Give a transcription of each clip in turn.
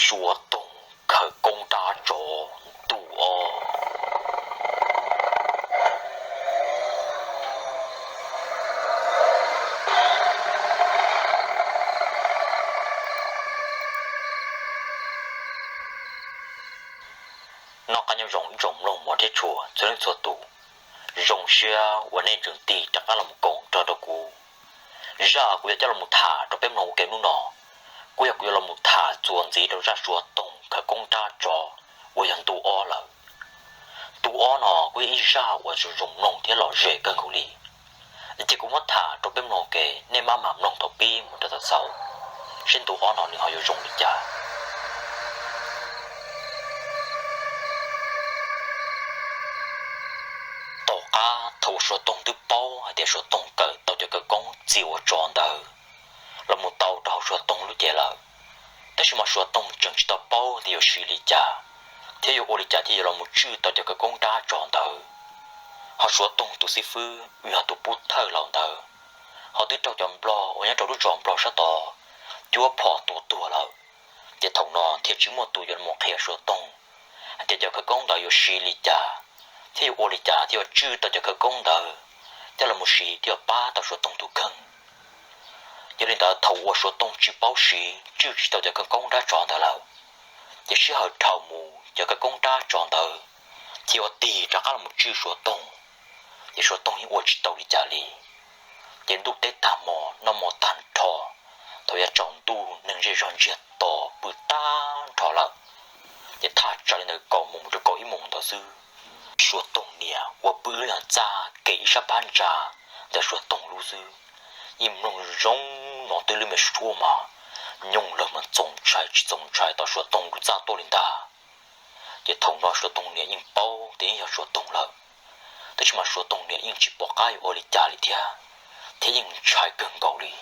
Suav Toog khaws koob rab tsov ntu ob. Noj qab nyob zoo ib tsoom mloog mov thiab tshua txhua leej txhua tus. Zoo siab uas nej tseem tig rov qab los koom nrog rau kuv. Zaj kuv yuav coj los tham rau peb mloog ua ke hnub no, kuj yog kuv yuav los tham txuas ntxiv rau zaj Suav Toog khaws koob rab tsov uas yog ntu ob lawm. Ntu ob no kuj yog ib zaj uas zoo zoo mloog thiab lom zem kawg nkaus li. Ces kuv muab tham rau peb mloog ua ke, nej maj mam mloog thaum pib mus rau thaum xaus, seb ntu ob no nws ho yuav zoo li cas. Tom qab thaum uas Suav Toog twb paub hais tias Suav Toog kawm tau cov khawv koob txi ua tsov ntawd los mus tau rau hauv Suav Toog lub cev lawm, tab sis mas Suav Toog tseem tsis tau paub tias yuav siv li cas thiab yuav ua li cas thiaj yuav los mus tswj tau cov khawv koob rab tsov ntawd. Ho Suav Toog tus xib fwb uas yog tus pub thawj laus ntawd ho twb raug cov nplog uas nyob rau lub zos nplog sab tod cuab phom tua tuag lawm. Ces thaum no thiaj tsis muaj tus yuav los qhia Suav Toog hais tias cov khawv koob ntawd yuav siv li cas thiab yuav ua li cas thiaj yuav tswj tau cov khawv koob ntawd coj los mus siv thiaj yuav pab tau Suav Toog tus kheej. Yog li ntawd thaum uas Suav Toog tsis paub siv tswj tsis tau cov khawv koob rab tsov ntawd lawm, ces sij hawm dhau mus cov khawv koob rab tsov ntawd thiaj ua tig rov qab los mus tswj Suav Toog, ces Suav Toog yeej ua tsis tau li cas li. Ces ntuj teb tag hmo noj hmo tag nrho, thaum yav tsaus ntuj neeg zej zog ntsiag to pw tag nrho lawm, ces thaj tsam li ntawm kaum moos mus rau kaum ib moos ntawd xwb, Suav Toog niam uas pw lub nyuag txaj kev ib sab phab ntsa ntawm Suav Toog lub xwb, yeej mloog zoo no twb lub me suab mas nyooj lawg mas txaus ntshai tsis txaus ntshai tom Suav Toog lub txaj tuaj li ntag. Ces thaum no Suav Toog niam yeej paub tias yeej yog Suav Toog lawm, tab sis mas Suav Toog niam yeej tsis pom qab yuav ua li cas li thiab, thiab yeej ntshai kawg nkaus li.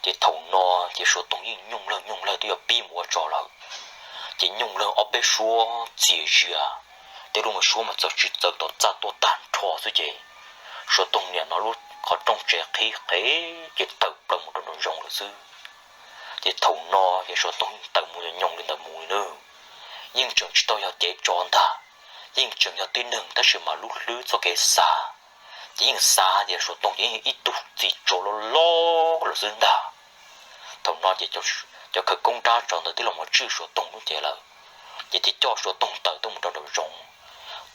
Ces thaum no ces Suav Toog yeej nyooj lawg nyooj lawg twb yuav pib mus ua tsov lawm, ces nyooj lawg ob peb suab txias zias, tej lub me suab mas txawm tsis txawv tom txaj tuaj tag nrho xwb ces Suav Toog niam no lub qhov rooj tsev qhib qev ces tawm plaws mus rau nraum zoov lawm xwb. Ces thaum no ces Suav Toog yeej tawm mus nyooj li ntawd mus li na, yeej tseem tsis tau yog cev tsov ntag, yeej tseem yog tib neeg tab sis mas lub hlwb txoj kev xav ces yeej xav tias Suav Toog ces yeej yog ib tug txiv tsov loj loj lawm xwb ntag. Thaum no ces cov khawv koob rab tsov ntawd twb los mus tswj Suav Toog lub cev lawm, ces thiaj coj Suav Toog tawm tuaj mus rau nraum zoov,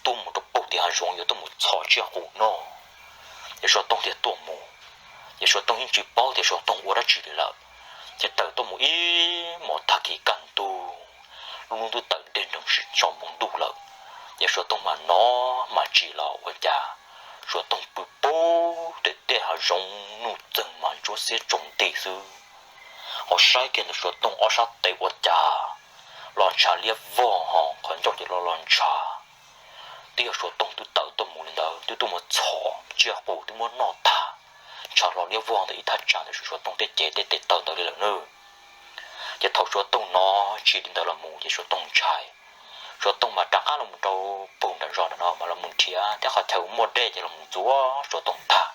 tuaj mus rau puag tim hav zoov yuav tuaj mus txhos tsiaj qus noj. Ces Suav Toog thiaj tuaj mus, ces Suav Toog yeej tsis paub tias Suav Toog ua dab tsi li lawm, ces tawm tuaj mus ib hmos tag kis kaj ntug, lub hnub twb tawm dej nroog tsis tsaus npoo ntuj lawm, ces Suav Toog mas hnov mas tsis los ua cas, Suav Toog pw puag tim tej hav zoov nuj txeeg mas ntsuab xiab tsaus nti xwb. Ho saib kiag ntawm Suav Toog ob sab tes ua cas los ntshav liab vog ho qhov ncauj ces los los ntshav. Twb yog Suav Toog twb tawm tuaj mus li ntawd twb tuaj mus txhos tsiaj qus twb muab noj tag, ntshav hlo liab vog ntawm ib thaj tsam ntawm Suav Toog tej cev tej tes taw ntawd li lawm na. Ces thaum Suav Toog hnov tsis li ntawd los mus ces Suav Toog ntshai. Suav Toog mas rov qab los mus rau puag nram zos no mas los mus nrhiav thiab qhov chaw muaj dej ces los mus ntxuav Suav Toog tag,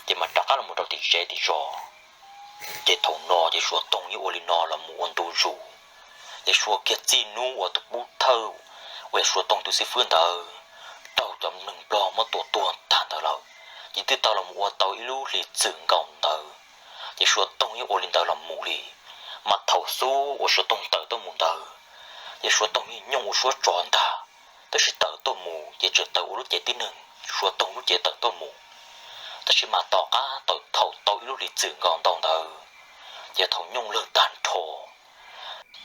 ces mas rov qab los mus rau tim tsev tim zos. Ces thaum no ces Suav Toog yeej ua li no los mus ua ntu zus. Ces suav kiag txij hnub uas tus pub thawj uas yog Suav Toog tus xib fwb ntawd raug cov neeg nplog muab tua tuag tag ntawd lawm, ces twb tau los mus ua tau ib lub hlis txwm nkaus ntawd, ces Suav Toog yeej ua li ntawd los mus li. Mas thaum xub uas Suav Toog tawm tuaj mus ntawd, ces Suav Toog yeej nyooj ua suab tsov ntag, tab sis tawm tuaj mus ces tseem tawm ua lub cev tib neeg, Suav Toog lub cev tawm tuaj mus. Tab sis mas tom qab tawm thaum tau ib lub hlis txwm nkaus ntau ntawd, ces thaum nyooj lawg tag nrho,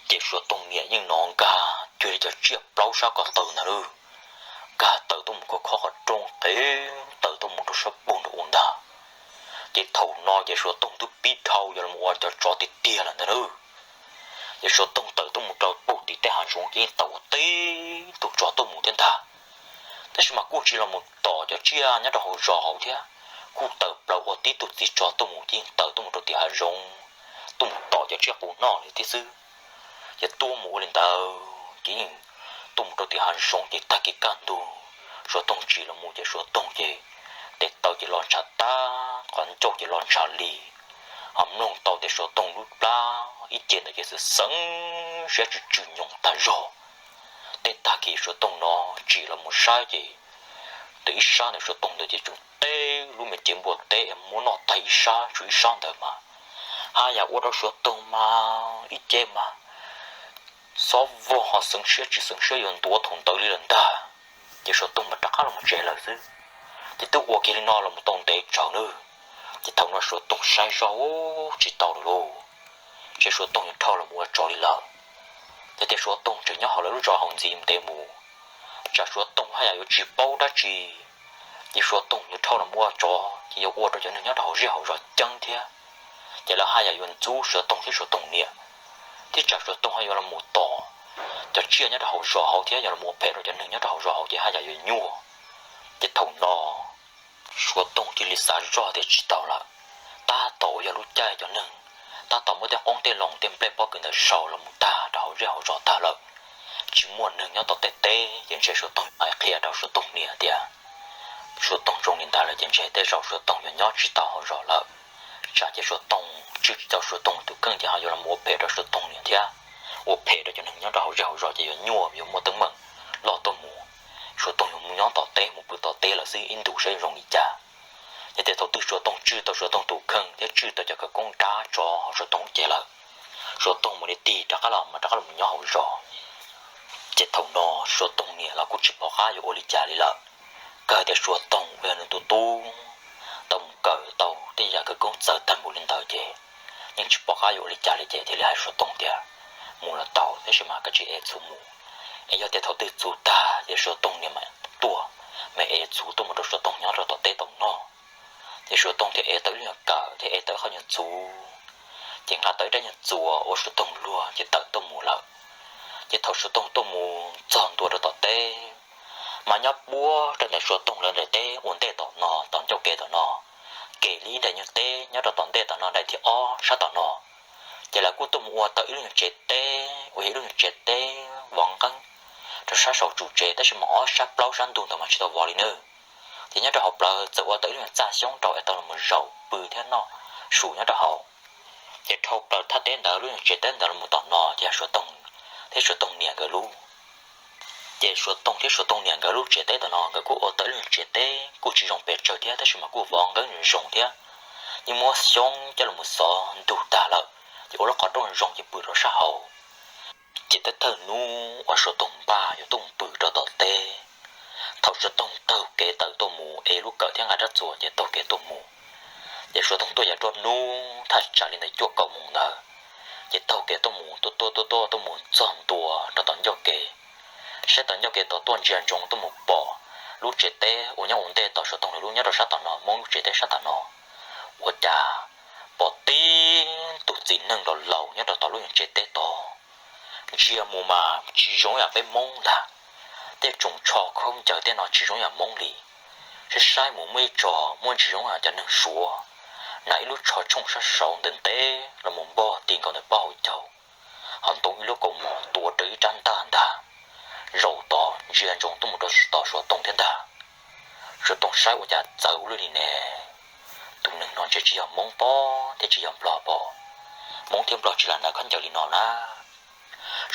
ces Suav Toog niam yeej hnov nkag cuag li cov tsiaj plaub sab ko taw ntawd lawm, nkag tawm tuaj mus khov khob qhov rooj qev tawm tuaj mus rau sab puag nraum ub ntag. Ces thaum no ces Suav Toog twb pib dhau yuav los ua cov tsov tiag tiag lawm ntag lawm. Ces Suav Toog tawm tuaj mus rau puag tim tej hav zoov ces yeej tawm ua tib tug tsov tuaj mus thiab ntag. Tab sis mas kuj tsis los mus tom cov tsiaj nyob rau hauv zos hauv thiab, kuj tawm plaws ua tib tug txiv tsov tuaj mus ces yeej tawm tuaj mus rau tim hav zoov, tuaj mus tom cov tsiaj qus noj li thiab xwb. Ces tuaj mus ua li ntawd ces yeej tuaj mus rau tim hav zoov ces tag kis kaj ntug, Suav Toog tsis los mus ces Suav Toog ces tes taw ces los ntshav tag, qhov ncauj ces los ntshav li, ho mloog tau tias Suav Toog lub plab ib ce ntawd ces xwm xeev siab tsw tsw nyoos tag zog. Tej tag kis Suav Toog no tsim los mus saib ces tus ib sab ntawm Suav Toog ntawd ces tseem teb lub me cev npua teb muab noj tag ib sab, tshuav ib sab ntawd mas haj yam ua rau Suav Toog mas ib ce mas xob vog ho xeev siab tsis xeev siab yuav ntuav thaum ntawd li lawm ntag. Ces Suav Toog mas rov qab los mus tsev lawm xwb. Ces twb ua kiag li no los mus tau ntev tsawv nawb, ces thaum no Suav Toog saib zog tsis tau lawm lauj, ces Suav Toog yuav dhau los mus ua tsov li lawm. Ces tias Suav Toog tseem nyob hauv lawv lub zos hauv ntxiv ntev mus, tsam Suav Toog haj yam yuav tsis paub dab tsi, ces Suav Toog yuav dhau los mus ua tsov ces yuav ua rau cov neeg nyob rau hauv zej hauv zos ceeb thiab. Ces lawv haj yam yuav ntxub Suav Toog thiab Suav Toog niam, thiab tsam Suav Toog ho yuav los mus tom cov tsiaj nyob rau hauv zos hauv thiab yuav los mus ua phem rau cov neeg nyob rau hauv zos hauv ces haj yam yuav nyuaj. Ces thaum no Suav Toog cia li xav zog tias tsis tau lawm, tab tom uas yog lub caij cov neeg tab tom muab tej qoob tej loo tej nplej pob kws ntawd sau los mus tag rau hauv zej hauv zos tag lawm, tsis muaj neeg nyob tom tej teb, ces ntshe Suav Toog qhia rau Suav Toog niam tias Suav Toog zoo li ntawd lawm ces ntshe tej zaum Suav Toog yuav nyob tsis tau hauv zos lawm. Tsam ces Suav Toog tswj tsis tau Suav Toog tus kheej ces ho yuav los ua phem rau Suav Toog niam thiab ua phem rau cov neeg nyob rau hauv zej hauv zos ces yuav nyuaj yuav muaj teeb meem loj tuaj mus. Suav Toog yuav mus nyob tom teb mus pw tom teb lawm xwb ib ntus saib zoo li cas. Yog tias thaum twg Suav Toog tswj tau Suav Toog tus kheej thiab tswj tau cov khawv koob dab tsov hauv Suav Toog lub cev lawm, Suav Toog mam li tig rov qab los mas rov qab los nyob hauv zos. Ces thaum no Suav Toog niam los kuj tsis pom qab yuav ua li cas li lawm, kawg tias Suav Toog uas yog nws tus tub tau mus kawm tau tej yam khawv koob txawv tag npaum li ntawd ces yeej tsis pom qab yuav ua li cas li ces thiaj li hais Suav Toog tias mus los tau tab sis mas koj tsis ev txhuv mus, es yog tias thaum twg txhuv tag ces Suav Toog niam mam tuaj, mam ev txhuv tuaj mus rau Suav Toog nyob rau tom teb tau noj. Ces Suav Toog thiaj ev tau ib lub nyuag kawm thiab ev tau ib qho nyuag txhuv, ces nqa tau ib rab nyuag txuas ua Suav Toog luag ces tawm tuaj mus lawm. Ces thaum Suav Toog tuaj mus txog ntua rau tom teb, mas nyob puab rau ntawm Suav Toog lawv daim teb ua ntej tom no tom ncauj kev tom no, kem li ib daim nyuag teb nyob rau tom ntej tom no daim thib ob sab tom no. Ces lawv kuj tuaj mus ua tau ib lub nyuag tsev teb uas yog ib lub nyuag tsev teb vov nqeeb rau sab saum tsum tsev tab sis mas ob sab plaub sab ntug ntawd mas tsis tau vov li nawb. Ces nyob rau hauv plawv txawm ua tau ib lub nyuag txaj xyoob rau es tau los zov pw thiab noj su nyob rau hauv. Ces dhau plaws thaj teb ntawd lub nyuag tsev teb ntawd los tom no ces yog Suav Toog thiab Suav Toog niam nkawd lub. Ces Suav Toog thiab Suav Toog niam nkawd lub tsev teb tom no nkawd kuj ua tau ib lub nyuag tsev teb kuj tsis zoo pes tsawg thiab tab sis mas kuj vov nqeeb zoo thiab, yeej muab xyoob coj los xov ntug tag lawm, ces ua lub qhov rooj zoo ces pw rau sab hauv. Ces thawj thawj hnub uas Suav Toog npaj yuav tuaj mus pw rau tom teb, thaum Suav Toog taug kev tawm tuaj mus ev lub kawm thiab nqa rab txuas ces taug kev tuaj mus, ces Suav Toog tuaj yav nruab hnub thaj tsam li ntawm cuaj kaum moos ntawd, ces taug kev tuaj mus tuaj tuaj tuaj tuaj tuaj mus txog ntua rau tom ncauj kev, saib tom ncauj kev tod tuaj ntsia ntsoov tuaj mus pom lub tsev teb uas nyob ua ntej tom Suav Toog lawv lub nyob rau sab tom no, Hmoob lub tsev teb sab tom no. Ua cas pom tib tug txiv neej laus laus nyob rau tom lub nyuag tsev teb tod, ntsia mus mas tsis zoo yam peb Hmoob ntag, tej tsoos tsho khaub ncaws tej no tsis zoo yam Hmoob li. Saib saib mus muaj ib txog muaj ntsis zoo yam cov neeg Suav, hnav ib lub tsho tshooj sab saud ntev ntev los mus npog ti nkaus ntawm pob hauv caug, ho ntoo ib lub kaus mom tuav rawv ib rab ntaj ntag. Zaum tod ntsia ntsoov tuaj mus rau tom Suav Toog thiab ntag. Suav Toog saib ua cas txawv ua luaj li ne, tus neeg no ntshe tsis yog Hmoob pob thiab tsis yog Nplog pob, Hmoob thiab Nplog tsis lam hnav khaub ncaws li no na.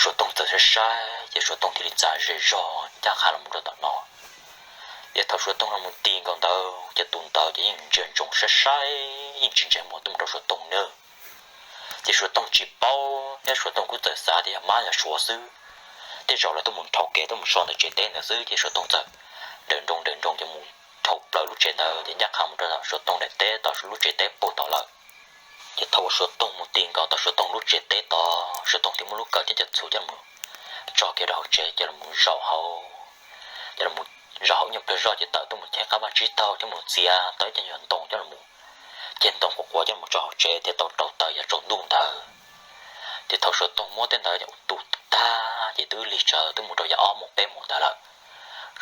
Suav Toog txawm saib saib ces Suav Toog thiaj li txav ze zog ncaj qha los mus rau tom no. Ces thaum Suav Toog los mus ti nkaus ntawd ces tus ntawd ces yeej ntsia ntsoov saib saib yeej tsis ntsej muag tuaj mus rau Suav Toog nawb. Ces Suav Toog tsis paub thiab Suav Toog kuj txawm xav tias yog mab yog suav xwb, tej zaum lawv tuaj mus nrhaus kev tuaj mus so ntawm tsev teb ntawd xwb ces Suav Toog txawm nrawm nroos nrawm nroos ces mus dhau plaws lub tsev ntawd ces ncaj qha mus rau tom Suav Toog daim teb tom lub tsev teb puag tod lawm. Ces thaum uas Suav Toog mus ti nkaus tom Suav Toog lub tsev teb tod Suav Toog thiaj muab lub kawm thiab cov txhuv coj mus tso kiag rau hauv tsev ces los mus zaum hauv, ces los mus zaum hauv ib nyuag pliag zoj ces tawm tuaj mus cheb qab vaj tsib taug coj mus txiav tau ib co nyuag ntoo coj los, ceg ntoo quav quav coj los tso hauv tsev thiaj tau rau taws yav tsaus ntuj ntawd. Ces thaum Suav Toog muab tej ntawd tu tag ces twb lig tsawv twb mus rau yav ob moos peb moos ntawd lawm.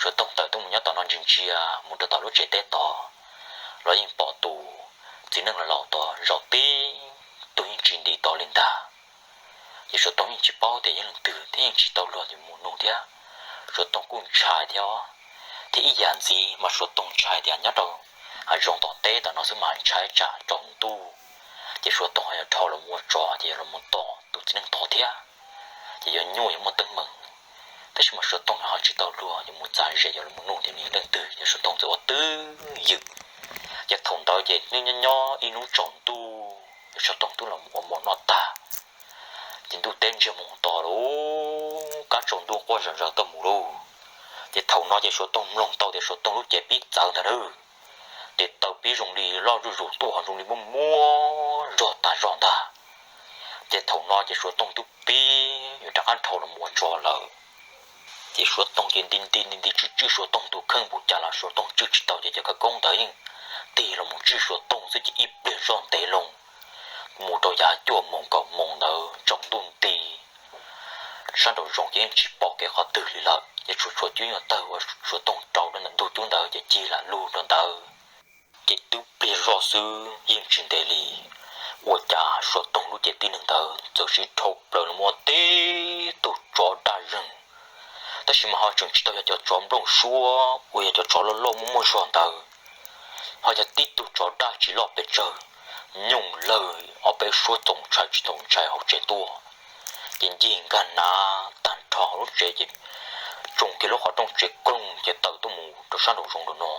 Suav Toog tawm tuaj mus nyob tom no ntsia ntsia mus rau tom lub tsev teb tod los yeej pom tus txiv neej laus laus tod zaum tib tug yeej tsis nti tod li ntag. Ces Suav Toog yeej tsis paub tias yog leej twg thiab yeej tsis tau luag mus nug thiab. Suav Toog kuj ntshai thiab, thiab ib yam ntxiv mas Suav Toog ntshai tias nyob rau hav zoov tom teb tom no xwb mas ntshai tsam tsaus ntuj ces Suav Toog ho yog dhau los mus ua tsov ces yog los mus tom tus txiv neej tod thiab, ces yog nyuaj yog muaj teeb meem. Tab sis mas Suav Tooj ho tsis tau luag yuav mus txav ze yuav los nug tias nws yog leej twg, ces Suav Tooj txawm ua twj ywm. Ces thaum ntawd ces nyob nyob ib hnub tsaus ntuj, Suav Tooj twb los ua mov noj tag, ces ntuj teb ntsiag mus to lawm, kab tsaus ntuj quaj zom zaws tuaj mus lauj. Ces thaum no ces Suav Tooj mloog tau tias Suav Tooj lub cev pib txawv ntag lauj, ces taw pib zoo li loj zuj zus tuaj ho zoo li muaj muab zog tag zog ntag. Ces thaum no ces Suav Tooj twb pib yuav rov qab dhau los mus ua tsov lawm. Ces Suav Tooj ces nti nti nti nti tswj tswj Suav Tooj tus kheej npaum cas los Suav Tooj tswj tsis tau, ces cov khawv koob ntawd yeej tig los mus tswj Suav Tooj xwb, ces ib pliag zoj ntev loo mus rau yav cuaj moos kaum moos ntawd tsaus ntuj nti, sab nraum zoov ces yeej tsis pom kev qhov twg li lawm, ces tshuav tshuav cub nyuag tawg uas Suav Tooj rau rau ntawm ntug cub ntawd ces cig lam lug rau ntawd. Ces twb pliag zoj xwb yeej tsis ntev li, ua cas Suav Tooj lub cev tib neeg ntawd txawm sis dhau plaws los ua tib tug tsov daj zeeg, tab sis mas ho tseem tsis tau yog cov tsov nplooj suab uas yog cov tsov loj loj muaj muaj zog ntawd, ho yog tib tug tsov daj tsis loj pes tsawg, nyooj lawg ob peb suab txaus ntshai tsis txaus ntshai hauv tsev tuaj. Ces ncig nkag nav tag nrho hauv lub tsev, ces tsoo kiag lub qhov rooj tsev koog ces tawm tuaj mus rau sab nraum zoov rau no.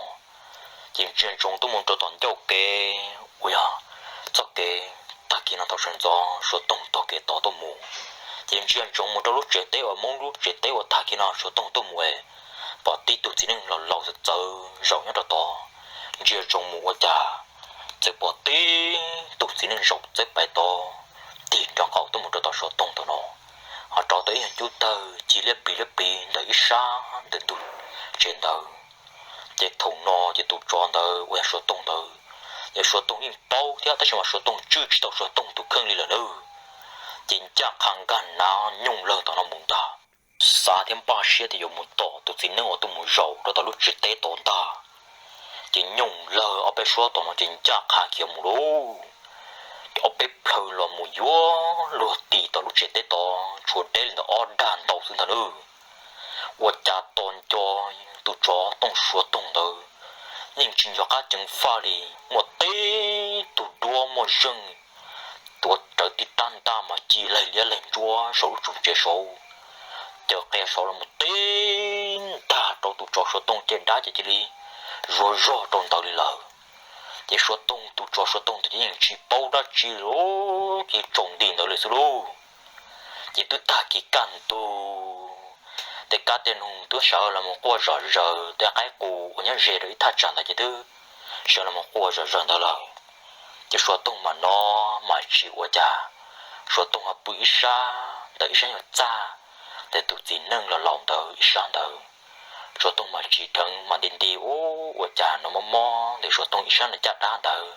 Ces ntsia ntsoov tuaj mus rau tom ncauj kev uas yog txoj kev tag kis no thaum sawv ntxov Suav Tooj taug kev tod tuaj mus. Ces ntsia ntsoov mus rau lub tsev teb uas Hmoob lub tsev teb uas tag kis no Suav Tooj tuaj mus, pom tib tug txiv neej laus laus txawv txawv zaum nyob rau tod. Ntsia ntsoov mus ua cas txawm pom tib tug txiv neej zaum txawv pais tod, tig nrov nqaus tuaj mus rau tom Suav Tooj tod no, ho rauv tau ib nyuag cub tawg cig liab plig liab plig ntawm ib sab ntawm ntug tsev ntawd. Ces thaum no ces tus tsov ntawd uas yog Suav Tooj ntawd, ces Suav Tooj yeej paub thiab tab sis mas Suav Tooj tswj tsis tau Suav Tooj tus kheej li lawm nawb. Ces ncaj qha nkag nav nyooj lawg tom no mus ntag. Xav thiab npaj siab tias yuav mus tom tus txiv neej uas tuaj mus zaum rau tom lub tsev teb tod ntag. Ces nyooj lawg ob peb suab tom no ces ncaj qha khiav mus lauj. Ces ob peb plhaw los mus yuav luag tis tom lub tsev teb tod tshuav deb li ntawm ob dag ntau xwb ntag nawb. Ua cas tos nco tus tsov tooj Suav Tooj ntawd yeej tsis nco qab ceev faj li, muaj tib tug duab muaj zeej tuav rawv tib rab ntaj mas ci laig liab laig ntsuab saum lub tsum tsev saud, caws qia saud los mus tib ntag rau tus tsov Suav Tooj caj dab ces cia li zuav zog rau ntawd li lawm. Ces Suav Tooj tus tsov Suav Tooj ntawd ces yeej tsis paub dab tsi li, ces tsaus nti ntawd li xwb lauj. Ces twb tag kis kaj ntug, tej kab tej noog twb sawv los mus quaj zom zaws, tej qaib qus uas nyob ze rau ib thaj tsam ntawd ces twb sawv los mus quaj zom zaws ntawd lawm. Ces Suav Tooj mam no mam tsis ua cas, Suav Tooj ho pw ib sab ntawm ib sab nyuag txaj, ntawm tus txiv neej los laus ntawd ib sab ntawd. Suav Tooj mam tsis dheev mam nti nti ua cas no mob mob ntawm Suav Tooj ib sab ntawm caj dab ntawd.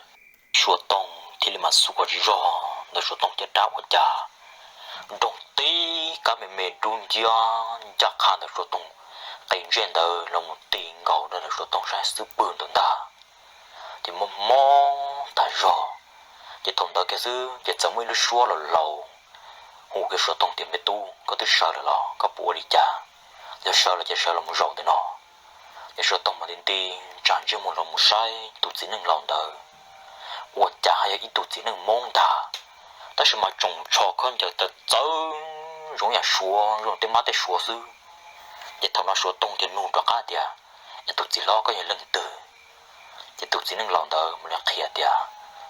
Suav Tooj thiaj li mam xuas zog ntawm Suav Tooj caj dab ua cas nroo tib kab me me dub nciab ncaj qha ntawm Suav Tooj qe ntsej ntawd los mus ti nkaus rau ntawm Suav Tooj sab xub pwg ntawd ntag. Ces mob mob tag zog, ces thaum ntawd kiag xwb ces txawm muaj ib lub suab laus laus hu kiag Suav Tooj tias, Me tub, koj twb sawv lawm los koj puas ua li cas? Yog sawv los ces sawv los mus zaum ntawm no. Ces Suav Tooj mam nti nti ntsa ntsej muag los mus saib tus txiv neej laus ntawd, ua cas yog ib tug txiv neej Hmoob ntag, tab sis mas tsoos tsho khaub ncaws tawv txawv zoo yam Suav, zoo tej mab tej Suav xwb. Ces thaum no Suav Tooj thiaj nug rov qab tias, Es tus txiv hlob, koj yog leej twg? Ces tus txiv neej laus ntawd mam li qhia tias,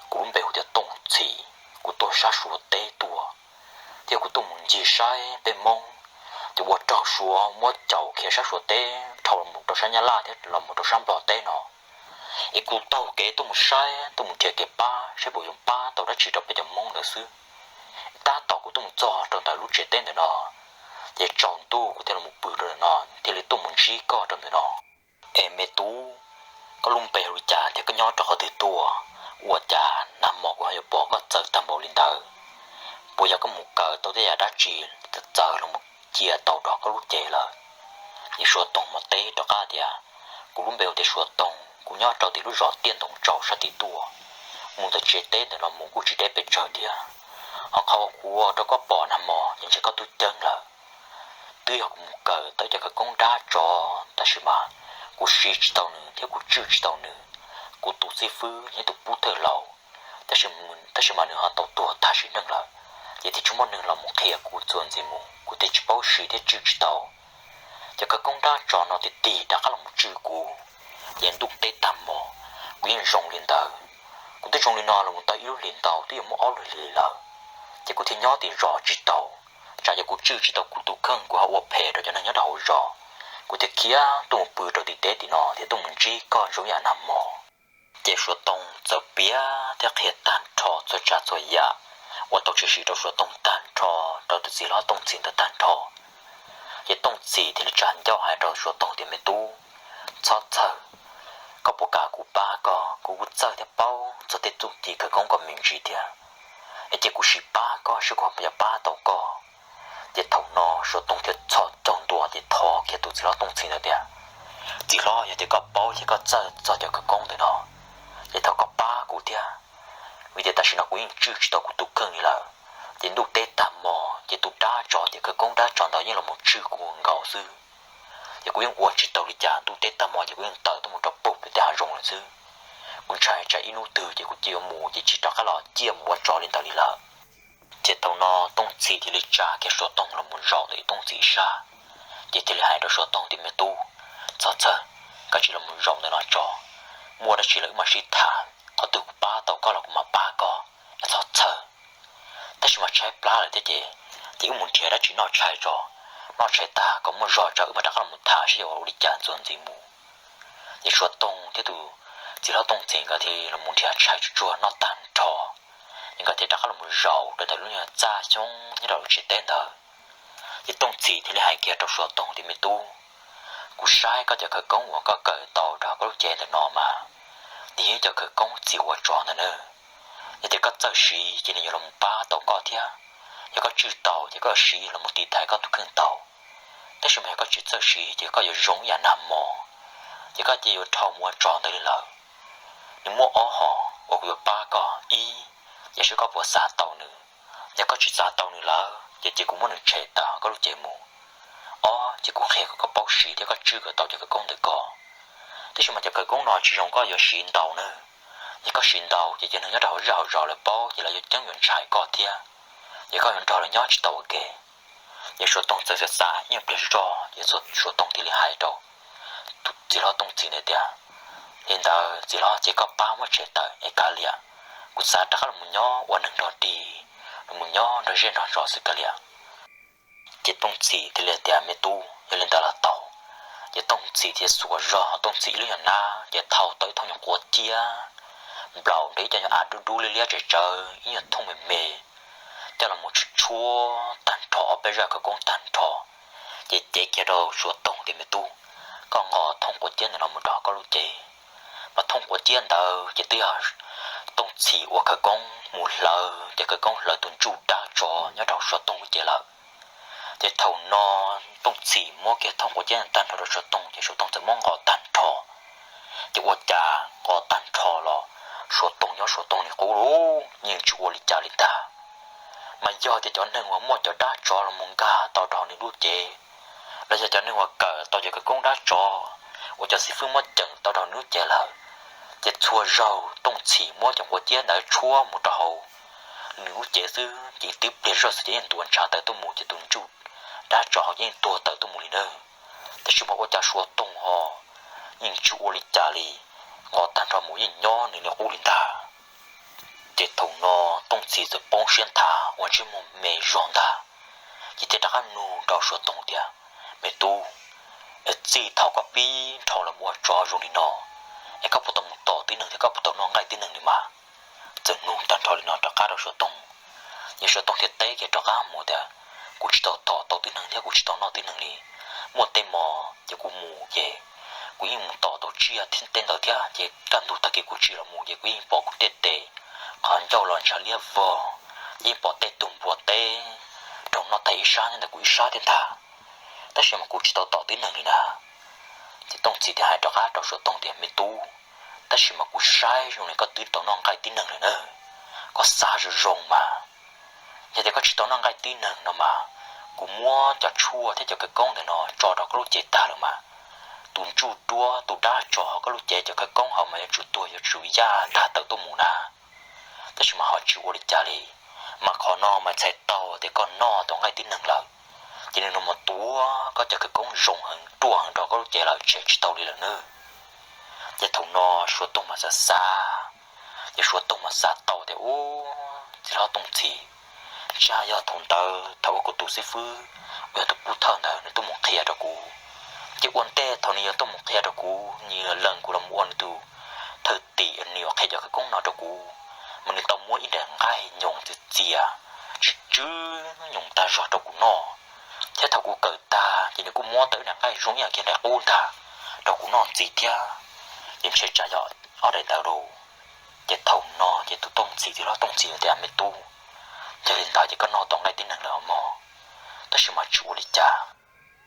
Kuv lub npe hu tias Tooj Txhim, kuv tuaj sab Suav teb tuaj, thiab kuv tuaj mus ncig saib peb Hmoob, ces ua raug Suav muab caum khiav sab Suav teb dhau los mus rau sab Nyab Laj thiab los mus rau sab Nplog teb no. Es kuv taug kev tuaj mus saib, tuaj mus nrhiav kev pab saib puas yuav pab tau dab tsi rau peb cov Hmoob ntawd xwb. Tab tom kuv tuaj mus txog rau ntawm lub tsev teb ntawm no, ces tsaus ntuj kuv thiaj los mus pw rau ntawm no thiaj li tuaj mus ntsib koj rau ntawm no. Es me tub, koj lub npe hu li cas thiab koj nyob rau qhov twg tuaj? Ua cas nag hmo kuv ho yuav pom koj txawv tag npaum li ntawd? Puas yog koj mus kawm tau tej yam dab tsi txawv los mus cia tau rau koj lub cev lawm? Ces Suav Tooj mam teb rov qab tias, Kuv lub npe hu tias Suav Tooj, kuv nyob rau tim lub zos Tiaj Ntoo Tsaus sab tim tuaj, mus ntawm tsev teb ntawm no mus kuj tsis deb pes tsawg thiab. Ho qhov uas kuv ua rau koj pom nag hmo ces ntshe koj twb ceeb lawm. Twb yog kuv mus kawm tau cov khawv koob dab tsov, tab sis mas kuv siv tsis tau nws thiab kuv tswj tsis tau nws. Kuv tus xib fwb yog ib tus pub thawj laus, tab sis, tab sis mas nws ho tau tuag tag sim neej lawm. Ces thiaj tsis muaj neeg los mus qhia kuv txuas ntxiv mus, kuv thiaj tsis paub siv thiab tswj tsis tau. Ces khawv koob dab tsov no tig tig rov qab los mus tswj kuv, ces ntuj teb tag hmo, kuv yeej zoo li ntawd. Kuv twb zoo li no los mus tau ib lub hlis ntau twb yuav muaj ob lub hlis lawm, ces kuv thiaj nyob tim zos tsis tau. Tsam yog kuv tswj tsis tau kuv tus kheej kuv ho ua phem rau cov neeg nyob rau hauv zos, kuv thiaj khiav tuaj mus pw rau tim teb tim no thiab tuaj mus ntsib koj zoo yam nag hmo. Ces Suav Toog txawm piav thiab qhia tag nrho txhua tsav txhua yam uas tau tshwm sim rau Suav Toog tag nrho, rau tus txiv hlob Tooj Txhim ntawd tag nrho. Ces Tooj Txhim thiaj li tsa ncauj hais rau Suav Toog tias, Me tub, txhob txhawj, koj puas kam kuv pab koj? Kuv kuj txawj thiab paub txog tej txuj ci khawv koob kom me ntsis thiab, es cia kuv sim pab koj seb kuv puas yuav pab tau koj. Ces thaum no Suav Toog thiaj txhos caug ntua ces thov kiag tus txiv hlob Tooj Txhim ntawd tias, Txiv hlob, yog tias koj paub thiab koj txawj txog cov khawv koob ntawm no, ces thov koj pab kuv thiab, vim tias tam sim no kuv yeej tswj tsis tau kuv tus kheej li lawm. Ces ntuj teb tag hmo ces tus dab tsov, ces khawv koob dab tsov ntawd yeej los mus tswj kuv nkaus xwb. Ces kuv yeej ua tsis tau li cas, ntuj teb tag hmo ces kuv yeej tawm tuaj mus rau puag pem tej hav zoov lawm xwb. Kuv ntshai tsam ib hnub twg ces kuv cia yuav mus ces tsis rov qab los ciaj mus ua tsov li ntawd li lawm. Ces thaum no Tooj Txhim thiaj li tsa kiag Suav Toog los mus zaum ntawm Tooj Txhim sab, ces thiaj li hais rau Suav Toog tias, Me tub, txhob txhawj, koj cia li los mus zaum ntawm no tso, muaj dab tsi los wb mam sib tham, qhov twg kuv pab tau koj los kuv mam pab koj, es txhob txhawj. Tab sis mas tshaib plab lawm thiab ces, ces wb mus nrhiav dab tsi noj tshais tso, noj tshais tag kom muaj zog tso wb mam rov qab los mus tham seb yuav ua li cas txuas ntxiv mus. Ces Suav Toog thiab tus txiv hlob Tooj Txhim nkawd thiaj los mus nrhiav tshais tsuag tsuag noj tag nrho, ces nkawd thiaj rov qab los mus zaum rau ntawm lub nyuag txaj xyoob nyob rau lub tsev teb ntawd. Ces Tooj Txhim thiaj li hais kiag rau Suav Toog tias, Me tub, kuv saib koj cov khawv koob uas koj kawm tau rau koj lub cev ntawm no mas, nws yog cov khawv koob txi ua tsov ntag na. Yog tias koj txawj siv ces nws yuav los pab tau koj thiab. Yog koj tswj tau ces koj yuav siv los mus tiv thaiv koj tus kheej tau. Tab sis mas yog koj tsis txawj siv ces koj yuav zoo ib yam nag hmo, ces koj cia yuav dhau mus ua tsov ntawd li lawm. Nws muaj ob hom uas kuv yuav pab koj. Ib, yog seb koj puas xav tau nws. Yog koj tsis xav tau nws lawm ces cia kuv muab nws tshem tawm koj lub cev mus. Ob, ces kuv qhia kom koj paub siv thiab koj tswj kom tau cov khawv koob ntawm koj. Tab sis mas cov khawv koob no tsis zoo koj yuav siv ntau nawb. Yog koj siv ntau ces cov neeg nyob rau hauv zej hauv zos lawv paub ces lawv yuav ceeb yuav ntshai koj thiab. Yog koj yuav nrog lawv nyob tsis tau ua ke. Ces Suav Toog txawm xav xav ib pliag zoj ces Suav Toog thiaj li hais rau tus txiv hlob Tooj Txhim ntawd tias, Li ntawd txiv hlob, ces koj pab muab tshem tawm es kav liam, kuv xav rov qab los nyob ua neeg nrog dig, los nyob nrog zej nrog zos xwb kav liam. Ces Tooj Txhim thiaj li tias, Me tub, yog li ntawd los tau. Ces Tooj Txhim thiaj xuas zog Tooj Txhim ib lub nyuag nab ces thau tau ib thooj nyuag quav ciab nplaum nrog ib co nyuag av dub dub liab liab tsawv tsawv ib nyuag thooj me me coj los mus tshuab tshuab tag nrho ob peb zaj khawv koob tag nrho. Ces cev kiag rau Suav Toog tias, Me tub, koj nqos thooj quav ciab ntawm no mus rau koj lub cev. Mas thooj quav ciab ntawd ces twb yog Tooj Txhim ua khawv koob mus hlawv, ces khawv koob hlawv tus ntsuj dab tsov nyob rau Suav Toog lub cev lawm. Ces thaum no Tooj Txhim muab kiag thooj quav ciab tag nrho rau Suav Toog ces Suav Toog txawm muab nqos tag nrho. Ces ua cas nqos tag nrho los Suav Toog nyob Suav Toog li qub lawm, yeej tsis ua li cas li ntag. Mas yog tias cov neeg uas muaj cov dab tsov los mus nkag tau rau nws lub cev, los yog cov neeg uas kawm tau cov khawv koob dab tsov uas cov xib fwb muab ceem tau rau nws lub cev lawm, ces txhua zaug Tooj Txhim muab cov quav ciab ntawd tshuab mus rau hauv nws lub cev xwb ces twb pliag zoj xwb ces yeej ntuav ntshav tawm tuaj mus ces tus ntsuj dab tsov hauv yeej tuag tawm tuaj mus li nawb. Tab sis mas ua cas Suav Toog ho yeej tsis ua li cas li, nqos tag nrho mus yeej nyob nws li qub li ntag. Ces thaum no Tooj Txhim txawm poob siab nthav ua ntsej muag me zog ntag, ces thiaj rov qab nug rau Suav Toog tias, Me tub, es txij thaum koj pib nrhau los ua tsov zoo li no, es koj puas tau mus tom tib neeg thiab koj puas tau noj nqaij tib neeg li mas? Txawm nug tag nrho li no rov qab rau Suav Toog, ces Suav Toog thiaj teb kiag rov qab mus tias, Kuv tsis tau tom tau tib neeg thiab kuv tsis tau noj tib neeg li. Muaj tej hmo ces kuv mus ces kuv yeej mus tom tau tsiaj thiab tej ntawd thiab ces kaj ntug tag kis kuv tsis los mus ces kuv yeej pom kuv tej tes qhov ncauj los ntshav liab vog, yeej pom tej tug npua teb rau noj tag ib sab nyob ntawm kuv ib sab thiab ntag. Tab sis mas kuv tsis tau tom tib neeg li na. Ces Tooj Txhim thiaj hais rov qab rau Suav Toog tias, Me tub, tab sis mas kuv saib zoo li koj twb tau noj nqaij tib neeg lawm na. Koj xav zoo zoo mas, yog tias koj tsis tau noj nqaij tib neeg no mas, kuv muab cov tshuaj thiab cov khawv koob ntawm no tso rau koj lub cev tag lawm mas, tus ntsuj duab tus dab tsov koj lub cev cov khawv koob hauv mas yuav tsum tuag yuav tsum yaj ntag tawm tuaj mus na. Tab sis mas ho tsis ua li cas li, Mas qhov no mas txhais tau tias koj noj tau nqaij tib neeg lawm, ces nws no mus tuav koj cov khawv koob zoo heev ruaj heev rau koj lub cev lawm tshem tsis tau li lawm nawb. Ces thaum no Suav Toog mas xav xav, ces Suav Toog mas xav tau tias, ub, txiv hlob Tooj Txhim, tsam yog thaum ntawd thaum uas kuv tus xib fwb uas yog tus pub thawj ntawd nws tuaj mus qhia rau kuv, ces ua ntej thaum nws yuav tuaj mus qhia rau kuv, nws lees kuv los mus ua nws tus thwj tim, nws yuav qhia cov khawv koob no rau kuv, mas nws tau muab ib daim nqaij nyoos txias txias, tsw tsw nyoos tag zog rau kuv noj, thiab thaum kuv kawm tag ces nws kuj muab tau ib daim nqaij zoo ib yam kiag daim qub ntag rau kuv noj ntxiv thiab. Ces ntshe tsam yog ob daim ntawd lauj. Ces thaum no ces tus Tooj Txhim, txiv hlob Tooj Txhim tias, me tub, yog li ntawd ces koj noj tau nqaij tib neeg lawm os mog, tab sis mas tsis ua li cas,